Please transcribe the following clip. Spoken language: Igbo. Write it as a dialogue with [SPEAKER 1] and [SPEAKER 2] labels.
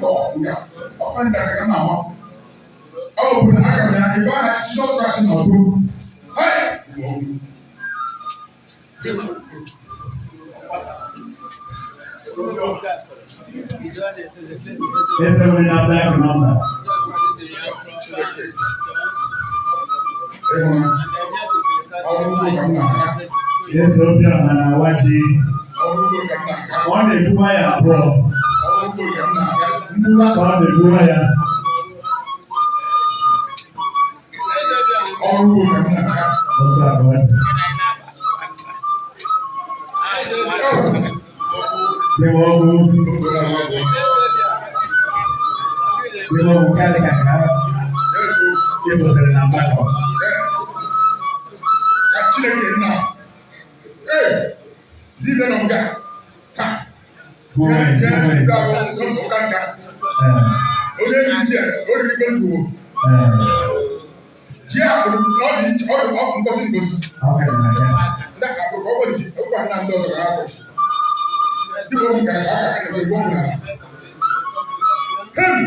[SPEAKER 1] Ọ nga ọkpa ndị aka na ama. Ọ bụ na aga m ya ebe aha Jizọs Kraịst nọ bụ. Hai!
[SPEAKER 2] Eze nwere na black number.
[SPEAKER 1] Ịhụna ọrụ ugbo ka m na-aga.
[SPEAKER 2] Eze Obiọha na-awa ji.
[SPEAKER 1] Ọrụ ugbo ka m na-aga.
[SPEAKER 2] Ọ na-ebuwa ya abụọ.
[SPEAKER 1] Ọrụ ugbo ka m na-aga.
[SPEAKER 2] Mgbuwa ka ọ na-ebuwa ya.
[SPEAKER 1] Ọrụ ugbo ka m na-aga.
[SPEAKER 2] Otu a ka ọ dị. Dịwa ọgwụ. Dịwa ọgwụ karịa ka ha chepụtara na mgbakọ.
[SPEAKER 1] Ka Chineke nna. Ee, dibịa nọ nga. Taa.
[SPEAKER 2] Gbuwe, gbuwe. Ee,
[SPEAKER 1] Onye ri ji a, o riri ikpe ndụ.
[SPEAKER 2] Ee.
[SPEAKER 1] Ji a bụ ọ dị ọ dị ọ bụ ngozi ngozi.
[SPEAKER 2] Ọ ka dị na ya.
[SPEAKER 1] Ndị a bụ ọ bụ ji, ọ bụkwa nna ndị ọzọ gara akọ. Dịka oge gara aga, aka na egbu ọgwụ n'ala. Hem!